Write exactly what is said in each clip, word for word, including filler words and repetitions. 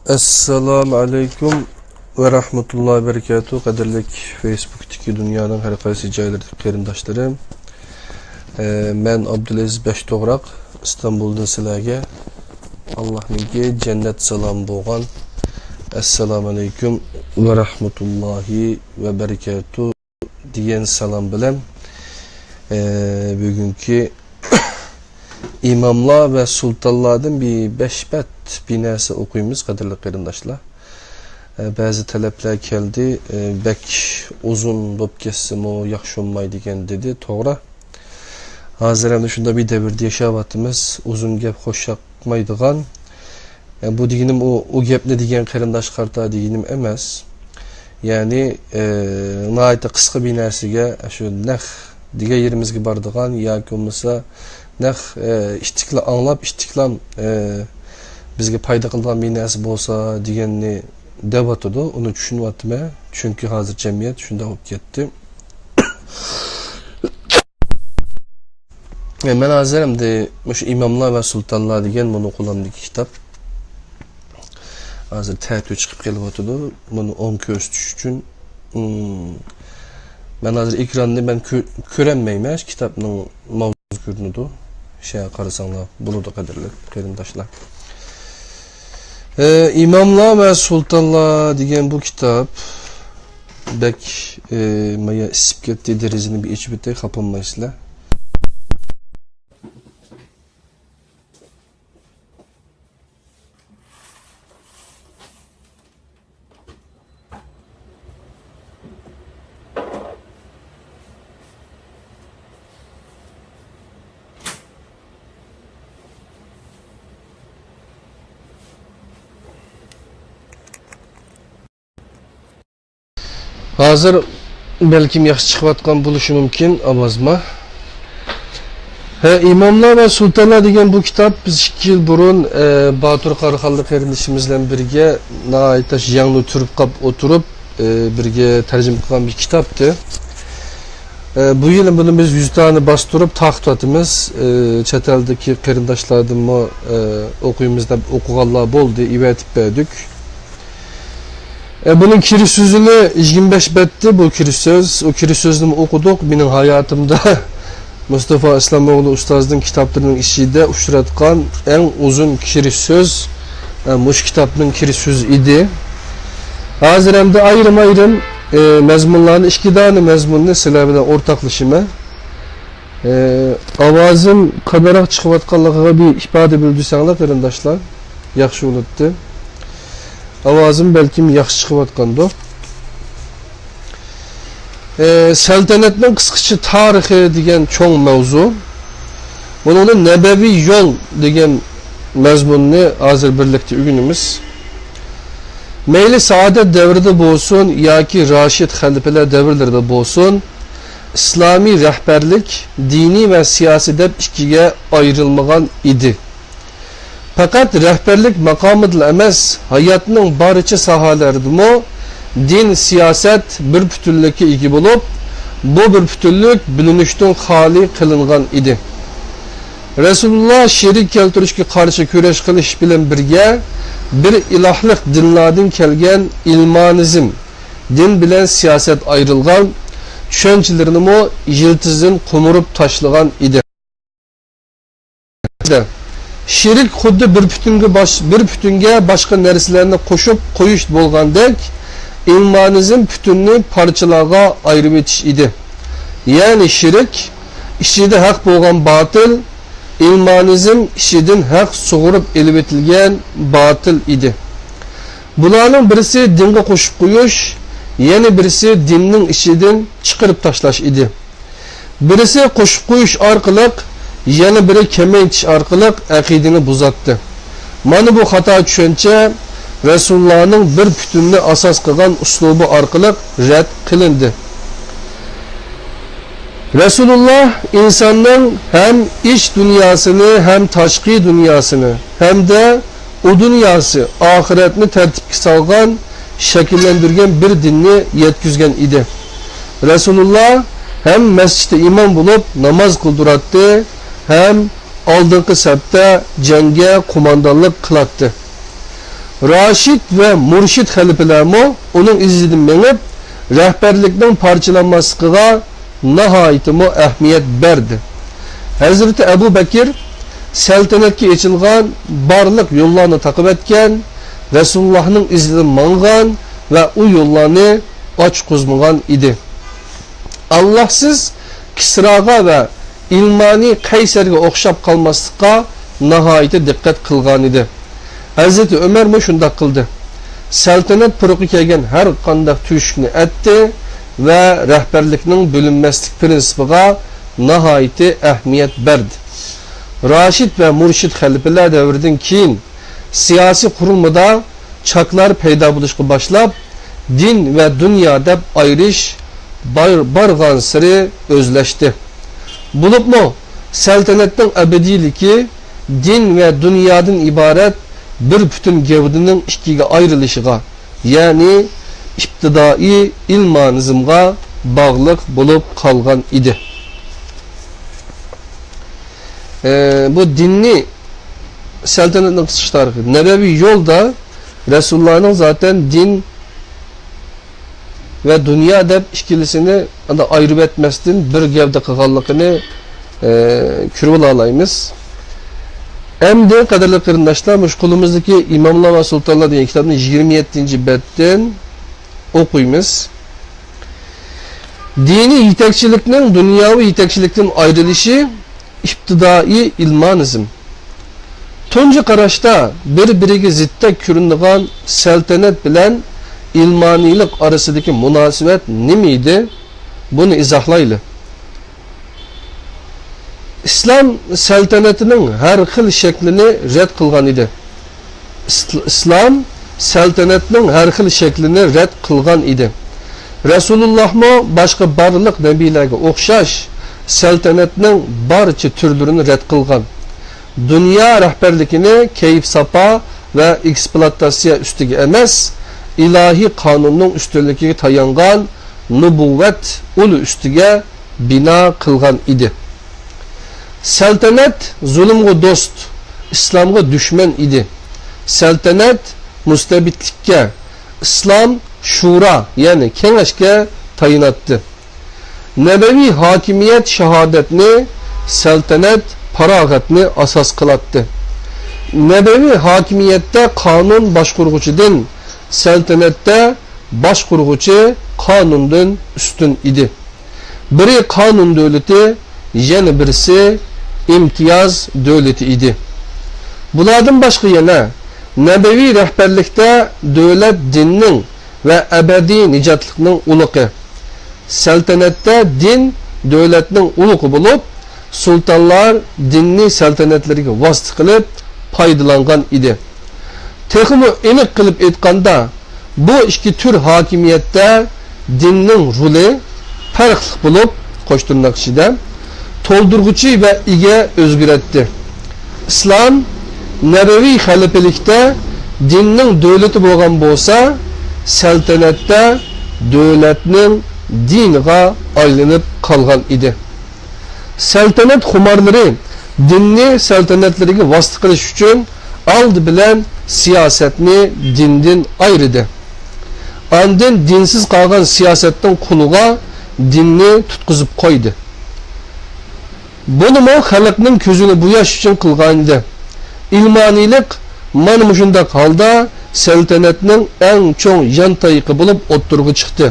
ئەسسالامۇ ئەلەيكۇم ۋە رەھمەتۇللاھى ۋە بەرىكاتۇھ. قەدىرلىك فېيسبۇكتىكى دۇنيانىڭ ھەر قايسى جايلىرىدىكى قېرىنداشلىرىم. ئە، مەن ئابدۇلئەزىز بەشتوغراق، ئىستانبۇلدىن سىلەرگە ئاللاھنىڭكى جەننەت سالامى بولغان ئەسسالامۇ ئەلەيكۇم ۋە رەھمەتۇللاھى ۋە بەرىكاتۇھ دېگەن سالام بىلەن، ئە، بۈگۈنكى ئىماملار ۋە سۇلتانلاردىن بىر بەش بەت بىر نەرسە ئوقۇيمىز، قەدىرلىك قېرىنداشلار. ئە، بەزى تەلەپلەر كەلدى، ئە، بەك ئۇزۇن بولۇپ كەتسىمۇ ياخشى بولمايدىكەن دېدى، توغرا. ھازىر ئەمدى شۇنداق بىر دەۋردە ياشاۋاتىمىز، ئۇزۇن گەپ خوش ياقمايدىغان. ئە، بۇ دېگىنىم ئۇ، ئۇ گەپنى دېگەن قېرىنداشقا قارىتا دېگىنىم ئەمەس. يەنى، ئە، ناھايىتى قىسقا بىر نەرسىگە، شۇ نەق دېگەن يېرىمىزگە بارىدىغان ياكى بولمىسا نەق، ئە، ئىتتىكلا ئاڭلاپ، ئىتتىكلام، ئە، بىزگە پايدا قىلىدىغان بىر نەرسە بولسا دېگەننى دەۋاتىدۇ. ئۇنى چۈشىنىۋاتىمەن. چۈنكى ھازىر جەمئىيەت شۇنداق بولۇپ كەتتى. ئە، مەن ھازىر ئەمدى مۇشۇ ئىماملار ۋە سۇلتانلار دېگەن مۇنۇ قولۇمدىكى كىتاب. ھازىر تەتۈر چىقىپ قېلىۋاتىدۇ. بۇنى ئوڭ كۆرسىتىش ئۈچۈن، ئىم، مەن ھازىر ئېكراننى مەن كۆ-، كۆرەلمەيمەن. كىتابنىڭ ماۋزۇسى كۆرۈنىدۇ. شۇ يەرگە قارىساڭلار بولىدۇ، قەدىرلىك قېرىنداشلار. ئە، ئىماملار ۋە سۇلتانلار دېگەن بۇ كىتاب بەك، ئە، مايا ئىسسىپ كەتتى. دېرىزىنى بىر ئېچىپ ئۆتەي، خاپا بولمايسىلەر. ھازىر بەلكىم ياخشى چىقىۋاتقان بولۇشى مۇمكىن ئاۋازما. ھە، ئىماملار ۋە سۇلتانلار دېگەن بۇ كىتاب بىز ئىككى يىل بۇرۇن، ئە، باتۇر قاراخانلىق قېرىندىشىمىز بىلەن بىرگە ناھايىتى يەڭنى تۈرۈپ قاپ ئولتۇرۇپ، ئە، بىرگە تەرجىمە قىلغان بىر كىتابتى. ئە، بۇ يىل بۇنى بىز يۈز دانە باستۇرۇپ تارقىتىۋاتىمىز. ئە، چەت ئەلدىكى قېرىنداشلاردىنمۇ، ئە، ئوقۇيمىز دەپ ئوقۇغانلار بولدى، ئەۋەتىپ بەردۇق. ئە، بۇنىڭ كىرىش سۆزىنى يىگىرمە بەش بەتتى، بۇ كىرىش سۆز. ئۇ كىرىش سۆزنىمۇ ئوقۇدۇق. مېنىڭ ھاياتىمدا مۇستافا ئىسلام ئوغلى ئۇستازنىڭ كىتابلىرىنىڭ ئىچىدە ئۇچراتقان ئەڭ ئۇزۇن كىرىش سۆز، ئە، مۇشۇ كىتابنىڭ كىرىش سۆزى ئىدى. ھازىر ئەمدى ئايرىم-ئايرىم، ئە، مەزمۇنلارنى، ئىككى دانە مەزمۇننى سىلەر بىلەن ئورتاقلىشىمەن. ئە، ئاۋازىم قانداقراق چىقىۋاتقانلىقىغا بىر ئىپادە بىلدۈرسەڭلار، قېرىنداشلار، ياخشى بولاتتى. ئاۋازىم بەلكىم ياخشى چىقىۋاتقاندۇ. ئە، سەلتەنەتنىڭ قىسقىچە تارىخى دېگەن چوڭ مەۋزۇ. بۇنىڭدا نەبەۋىي يول دېگەن مەزمۇننى ھازىر بىرلىكتە ئۆگىنىمىز. مەيلى سائادەت دەۋرىدە بولسۇن ياكى راشىد خەلىپىلەر دەۋرلىرىدە بولسۇن، ئىسلامىي رەھبەرلىك دىنىي ۋە سىياسىي دەپ ئىككىگە ئايرىلمىغان ئىدى. پەقەت رەھبەرلىك ماقامىدىلا ئەمەس، ھاياتنىڭ بارچە ساھەلىرىدىمۇ دىن، سىياسەت بىر پۈتۈنلۈككە ئىگە بولۇپ، بۇ بىر پۈتۈنلۈك بۆلۈنۈشتىن خالىي قىلىنغان ئىدى. رەسۇلۇللا شېرىك كەلتۈرۈشكە قارشى كۈرەش قىلىش بىلەن بىرگە، بىر ئىلاھلىق دىنلاردىن كەلگەن ئىلمانىزم، دىن بىلەن سىياسەت ئايرىلغان چۈشەنچىلىرىنىمۇ يىلتىزىدىن قومۇرۇپ تاشلىغان ئىدى. شېرىك خۇددى بىر پۈتۈنگە باش-، بىر پۈتۈنگە باشقا نەرسىلەرنى قوشۇپ قويۇش بولغاندەك، ئىلمانىزم پۈتۈننى پارچىلارغا ئايرىۋېتىش ئىدى. يەنى شېرىك ئىچىدە ھەق بولغان باتىل، ئىلمانىزم ئىچىدىن ھەق سۇغۇرۇپ ئېلىۋېتىلگەن باتىل ئىدى. بۇلارنىڭ بىرسى دىنغا قوشۇپ قويۇش، يەنە بىرسى دىننىڭ ئىچىدىن چىقىرىپ تاشلاش ئىدى. بىرسى قوشۇپ قويۇش ئارقىلىق، يەنە بىرى كېمەيتىش ئارقىلىق ئەقىدىنى بۇزاتتى. مانا بۇ خاتا چۈشەنچە رەسۇلۇللانىڭ بىر پۈتۈننى ئاساس قىلغان ئۇسلۇبى ئارقىلىق رەت قىلىندى. رەسۇلۇللا ئىنساننىڭ ھەم ئىچ دۇنياسىنى، ھەم تاشقى دۇنياسىنى، ھەمدە ئۇ دۇنياسى، ئاخىرەتنى تەرتىپكە سالغان، شەكىللەندۈرگەن بىر دىننى يەتكۈزگەن ئىدى. رەسۇلۇللا ھەم مەسچىتتە ئىمام بولۇپ ناماز قىلدۇراتتى، ھەم ئالدىنقى سەپتە جەڭگە قوماندانلىق قىلاتتى. راشىد ۋە مۇرشىد خەلىپىلەرمۇ ئۇنىڭ ئىزىدىن مېڭىپ، رەھبەرلىكنىڭ پارچىلانماسلىقىغا ناھايىتىمۇ ئەھمىيەت بەردى. ھەزرىتى ئەبۇ بەكىر سەلتەنەتكە ئېچىلغان بارلىق يوللارنى تاقىۋەتكەن، رەسۇلۇللاھنىڭ ئىزىدىن ماڭغان ۋە ئۇ يوللارنى ئاچقۇزمىغان ئىدى. ئاللاھسىز كىسراغا ۋە ئىلمانى قەيسەرگە ئوخشاپ قالماسلىققا ناھايىتى دىققەت قىلغانىدى. ھەزرىتى ئۆمەرمۇ شۇنداق قىلدى. سەلتەنەت پۇرىقى كەلگەن ھەر قانداق تۆشۈكنى ئەتتى ۋە رەھبەرلىكنىڭ بۆلۈنمەسلىك پىرىنسىپىغا ناھايىتى ئەھمىيەت بەردى. راشىد ۋە مۇرشىد خەلىپىلەر دەۋرىدىن كېيىن سىياسىي قۇرۇلمىدا چاكلار پەيدا بولۇشقا باشلاپ، دىن ۋە دۇنيا دەپ ئايرىش بار-، بارغانسېرى ئۆزلەشتى. بولۇپمۇ سەلتەنەتنىڭ ئەبەدىيلىكى دىن ۋە دۇنيادىن ئىبارەت بىر پۈتۈن گەۋدىنىڭ ئىككىگە ئايرىلىشىغا، يەنى ئىپتىدائىي ئىلمانىزمغا باغلىق بولۇپ قالغان ئىدى. ئە، بۇ دىننى سەلتەنەتنىڭ قىسقىچە تارىخى. نەبەۋىي يولدا رەسۇلۇللانىڭ زاتەن دىن ۋە دۇنيا دەپ ئىككىلىسىنى ئايرىۋەتمەستىن بىر گەۋدە قىلغانلىقىنى، ئە، كۆرۈۋالالايمىز. ئەمدى، قەدىرلىك قېرىنداشلار، مۇشۇ قولىمىزدىكى ئىماملار ۋە سۇلتانلار دېگەن كىتابنىڭ يىگىرمە يەتتىنچى بەتتىن ئوقۇيمىز. دىنىي يېتەكچىلىكنىڭ دۇنياۋى يېتەكچىلىكتىن ئايرىلىشى ئىپتىدائىي ئىلمانىزم. تۇنجى قاراشتا بىر-بىرىگە زىتتەك كۆرۈنىدىغان سەلتەنەت بىلەن ئىلمانىيلىق ئارىسىدىكى مۇناسىۋەت نېمە ئىدى؟ بۇنى ئىزاھلايلى. ئىسلام سەلتەنىتىنىڭ ھەر خىل شەكلىنى رەت قىلغان ئىدى. ئىسل-، ئىسلام سەلتەنەتنىڭ ھەر خىل شەكلىنى رەت قىلغان ئىدى. رەسۇلۇللاھمۇ باشقا بارلىق نەبىيلەرگە ئوخشاش سەلتەنەتنىڭ بارچە تۈرلىرىنى رەت قىلغان. دۇنيا رەھبەرلىكىنى كەيپ-ساپا ۋە ئېكسپلۇئاتاتسىيە ئۈستىگە ئەمەس، ئىلاھىي قانۇننىڭ ئۈستۈنلۈكىگە تايانغان نۇبۇۋۋەت ئۇلى ئۈستىگە بىنا قىلغان ئىدى. سەلتەنەت زۇلۇمغا دوست، ئىسلامغا دۈشمەن ئىدى. سەلتەنەت مۇستەبىتلىككە، ئىسلام شۇرا، يەنى كېڭەشكە تايىناتتى. نەبەۋىي ھاكىمىيەت شاھادەتنى، سەلتەنەت پاراغەتنى ئاساس قىلاتتى. نەبەۋىي ھاكىمىيەتتە قانۇن باشقۇرغۇچىدىن، سەلتەنەتتە باشقۇرغۇچى قانۇندىن ئۈستۈن ئىدى. بىرى قانۇن دۆلىتى، يەنە بىرسى ئىمتىياز دۆلىتى ئىدى. بۇلاردىن باشقا يەنە نەبەۋىي رەھبەرلىكتە دۆلەت دىننىڭ ۋە ئەبەدىي نىجاتلىقنىڭ ئۇلىقى. سەلتەنەتتە دىن دۆلەتنىڭ ئۇلىقى بولۇپ، سۇلتانلار دىننى سەلتەنەتلىرىگە ۋاسىتە قىلىپ پايدىلانغان ئىدى. تېخىمۇ ئېنىق قىلىپ ئېيتقاندا، بۇ ئىككى تۈر ھاكىمىيەتتە دىننىڭ رولى پەرقلىق بولۇپ، قوش تىرناق ئىچىدە، تولدۇرغۇچى ۋە ئىگە ئۆزگىرەتتى. ئىسلام نەبەۋىي خەلىپىلىكتە دىننىڭ دۆلىتى بولغان بولسا، سەلتەنەتتە دۆلەتنىڭ دىنىغا ئايلىنىپ قالغان ئىدى. سەلتەنەت خۇمارلىرى دىننى سەلتەنەتلىرىگە ۋاسىتە قىلىش ئۈچۈن ئالدى بىلەن سىياسەتنى دىندىن ئايرىدى. ئاندىن دىنسىز قالغان سىياسەتنىڭ قولىغا دىننى تۇتقۇزۇپ قويدى. بۇنىمۇ خەلقنىڭ كۆزىنى بوياش ئۈچۈن قىلغانىدى. ئىلمانىيلىق مانا مۇشۇنداق ھالدا سەلتەنەتنىڭ ئەڭ چوڭ يانتايىقى بولۇپ ئوتتۇرىغا چىقتى.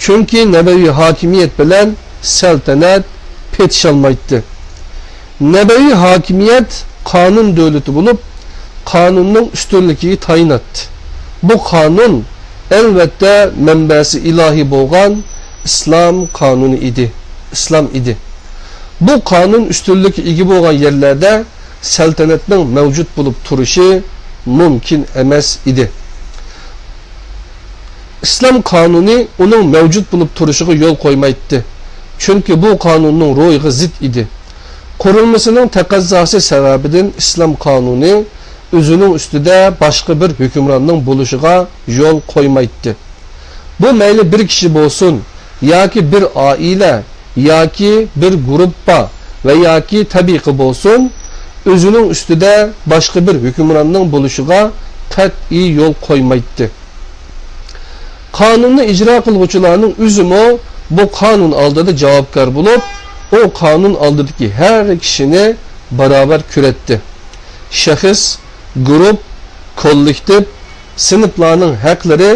چۈنكى نەبەۋىي ھاكىمىيەت بىلەن سەلتەنەت پېتىشالمايتتى. نەبەۋىي ھاكىمىيەت قانۇن دۆلىتى بولۇپ، قانۇننىڭ ئۈستۈنلۈكىگە تايىناتتى. بۇ قانۇن، ئەلۋەتتە، مەنبەسى ئىلاھىي بولغان ئىسلام قانۇنى ئىدى، ئىسلام ئىدى. بۇ قانۇن ئۈستۈنلۈككە ئىگە بولغان يەرلەردە سەلتەنەتنىڭ مەۋجۇت بولۇپ تۇرۇشى مۇمكىن ئەمەس ئىدى. ئىسلام قانۇنى ئۇنىڭ مەۋجۇت بولۇپ تۇرۇشىغا يول قويمايتتى، چۈنكى بۇ قانۇننىڭ روھىغا زىت ئىدى. قۇرۇلمىسىنىڭ تەقەززاسى سەۋەبىدىن ئىسلام قانۇنى ئۆزىنىڭ ئۈستىدە باشقا بىر ھۆكۈمراننىڭ بولۇشىغا يول قويمايتتى. بۇ مەيلى بىر كىشى بولسۇن، ياكى بىر ئائىلە، ياكى بىر گۇرۇپپا ۋە ياكى تەبىقە بولسۇن، ئۆزىنىڭ ئۈستىدە باشقا بىر ھۆكۈمراننىڭ بولۇشىغا قەتئىي يول قويمايتتى. قانۇننى ئىجرا قىلغۇچىلارنىڭ ئۆزىمۇ بۇ قانۇن ئالدىدا جاۋابكار بولۇپ، ئۇ قانۇن ئالدىدىكى ھەر كىشىنى باراۋەر كۆرەتتى. شەخس، گۇرۇپ، كوللېكتىپ، سىنىپلارنىڭ ھەقلىرى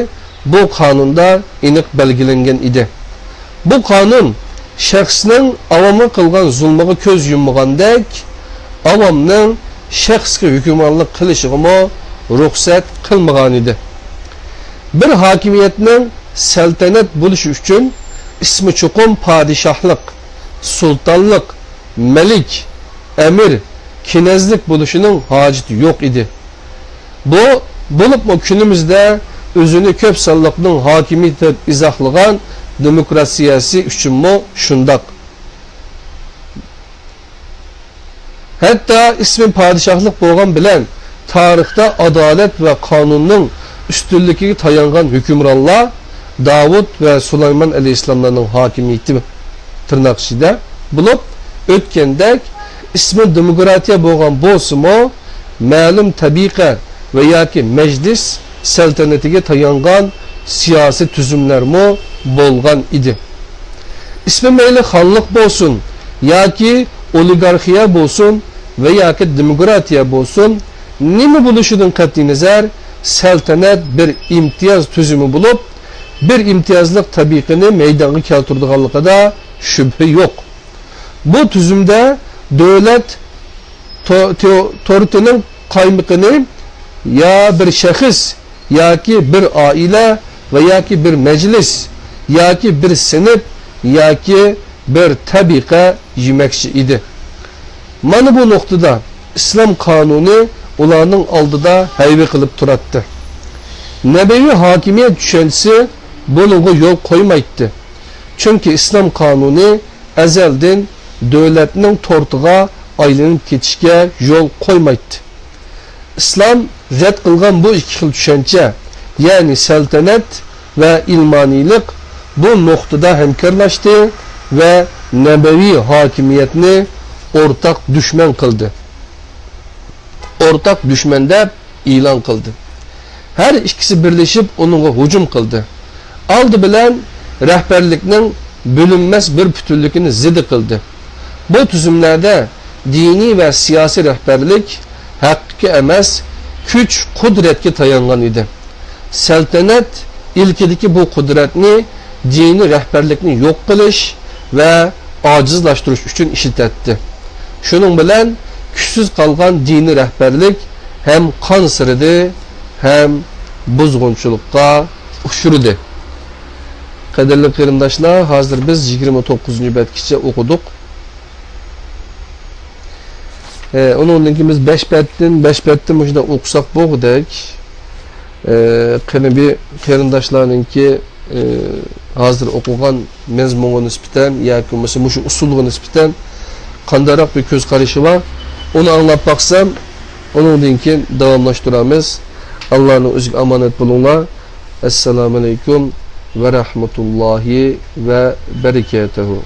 بۇ قانۇندا ئېنىق بەلگىلەنگەن ئىدى. بۇ قانۇن شەخسنىڭ ئاۋامغا قىلغان زۇلمىغا كۆز يۇممىغاندەك، ئاۋامنىڭ شەخسكە ھۆكۈمرانلىق قىلىشىغىمۇ رۇخسەت قىلمىغانىدى. بىر ھاكىمىيەتنىڭ سەلتەنەت بولۇشى ئۈچۈن ئىسمى چوقۇم پادىشاھلىق، سۇلتانلىق، مەلىك، ئەمىر، كېنەزلىك بولۇشىنىڭ ھاجىتى يوق ئىدى. بۇ، بولۇپمۇ كۈنىمىزدە ئۆزىنى كۆپ سانلىقنىڭ ھاكىمى دەپ ئىزاھلىغان دېموكراتىيەسى ئۈچۈنمۇ شۇنداق. ھەتتا ئىسمى پادىشاھلىق بولغان بىلەن تارىختا ئادالەت ۋە قانۇننىڭ ئۈستۈنلۈكىگە تايانغان ھۆكۈمرانلار داۋۇت ۋە سۇلايمان ئەلەيھىسسالاملارنىڭ ھاكىمىيىتى تىرناق ئىچىدە بولۇپ ئۆتكەندەك، ئىسمى دېموكراتىيە بولغان بولسىمۇ، مەلۇم تەبىقە ۋە ياكى مەجلىس سەلتەنىتىگە تايانغان سىياسىي تۈزۈملەرمۇ بولغان ئىدى. ئىسمى مەيلى خانلىق بولسۇن ياكى ئولىگارخىيە بولسۇن ۋە ياكى دېموكراتىيە بولسۇن، نېمە بولۇشىدىن قەتئىينەزەر، سەلتەنەت بىر ئىمتىياز تۈزۈمى بولۇپ، بىر ئىمتىيازلىق تەبىقىنى مەيدانغا كەلتۈرىدىغانلىقىدا شۈبھە يوق. بۇ تۈزۈمدە دۆلەت تو-، تېئو-، تورتىنىڭ قايمىقىنى يا بىر شەخس، ياكى بىر ئائىلە ۋە ياكى بىر مەجلىس، ياكى بىر سىنىپ، ياكى بىر تەبىقە يېمەكچى ئىدى. مانا بۇ نۇقتىدا ئىسلام قانۇنى ئۇلارنىڭ ئالدىدا ھەيۋە قىلىپ تۇراتتى. نەبەۋى ھاكىمىيەت چۈشەنچىسى بۇنىڭغا يول قويمايتتى. چۈنكى ئىسلام قانۇنى ئەزەلدىن دۆلەتنىڭ تورتىغا ئايلىنىپ كېتىشكە يول قويمايتتى. ئىسلام رەت قىلغان بۇ ئىككى خىل چۈشەنچە، يەنى سەلتەنەت ۋە ئىلمانىيلىق بۇ نۇقتىدا ھەمكارلاشتى ۋە نەبەۋى ھاكىمىيەتنى ئورتاق دۈشمەن قىلدى. ئورتاق دۈشمەن دەپ ئېلان قىلدى. ھەر ئىككىسى بىرلىشىپ ئۇنىڭغا ھۇجۇم قىلدى. ئالدى بىلەن رەھبەرلىكنىڭ بۆلۈنمەس بىر پۈتۈنلۈكىنى زىدى قىلدى. بۇ تۈزۈملەردە دىنىي ۋە سىياسىي رەھبەرلىك ھەققە ئەمەس، كۈچ، قۇدرەتكە تايانغان ئىدى. سەلتەنەت ئىلكىدىكى بۇ قۇدرەتنى دىنىي رەھبەرلىكنى يوق قىلىش ۋە ئاجىزلاشتۇرۇش ئۈچۈن ئىشلىتەتتى. شۇنىڭ بىلەن كۈچسىز قالغان دىنىي رەھبەرلىك ھەم قانسىرىدى، ھەم بۇزغۇنچىلىققا ئۇچرىدى. قەدىرلىك قېرىنداشلار، ھازىر بىز يىگىرمە توققۇزىنچى بەتكىچە ئوقۇدۇق. ئە، ئۇنىڭدىن كېيىن بىز بەش بەتتىن، بەش بەتتىن مۇشۇنداق ئوقۇساق بولغۇدەك. ئە، قېنى بىر قېرىنداشلارنىڭكى، ئە، ھازىر ئوقۇغان مەزمۇنغا نىسبەتەن ياكى بولمىسا مۇشۇ ئۇسۇلغا نىسبەتەن قانداقراق بىر كۆز قارىشى بار، ئۇنى ئاڭلاپ باقسام، ئۇنىڭدىن كېيىن داۋاملاشتۇرىمىز. ئاللانىڭ ئۆزىگە ئامانەت بولۇڭلار. ئەسسالامۇئەلەيكۇم ۋە رەھمەتۇللاھى ۋە بەرىكاتۇھۇ.